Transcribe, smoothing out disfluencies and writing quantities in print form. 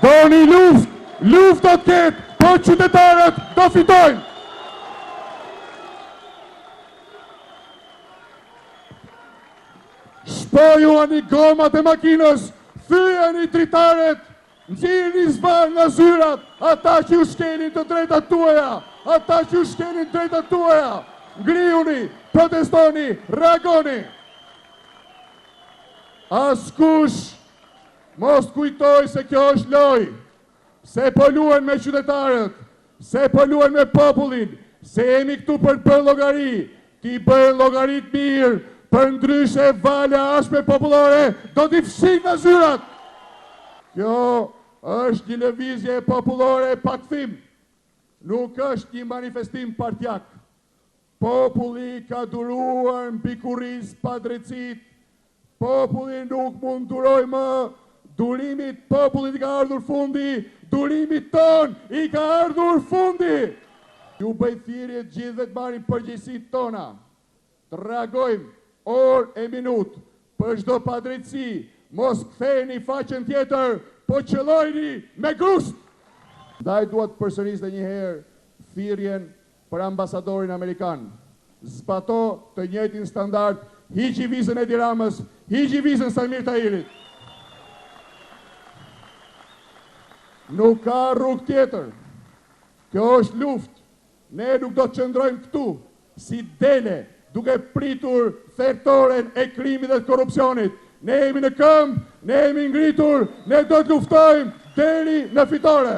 Doni luftë, luftë do të ketë, por qytetarët do fitojnë. Shpojuani gomat e makinës, thyeni dritaret, nxirrni zvarrë nga zyrat ata që ju shkelin të drejtat tuaja, ata që ju shkelin të drejtat tuaja. Ngrihuni, protestoni, reagoni. Askush mos kujtojë se kjo është lojë, se po luhen me qytetarët, se po luhen me popullin, se jemi këtu për të bërë llogari, t'i bëjnë llogaritë mirë, përndryshe vala e ashpër popullore do t'i fshijë nga zyrat. Kjo është një lëvizje popullore pa kthim, nuk është një manifestim partiak. Populli ka duruar mbi kurriz padrejtësitë, populli nuk mund durojë më, durimit popullit i ka ardhur fundi, durimit tonë i ka ardhur fundi! Ju bëj thirrje të gjithëve të marrim përgjegjësitë tona, të reagojmë orë e minutë për çdo padrejtësi, mos ktheni faqen tjetër, po qëllojini me grusht! Ndaj dua të përsëris edhe një herë thirrjen Për ambasadorin amerikan, zbato të njëjtin standard, hiqi vizën Edi Ramës, hiqi vizën Saimir Tahirit. Nuk ka rrugë tjetër. Kjo është luftë. Ne nuk do të qëndrojmë këtu si dele duke pritur thertoren e krimit dhe të korrupsionit. Ne jemi në këmbë, ne jemi ngritur, ne do të luftojmë deri në fitore.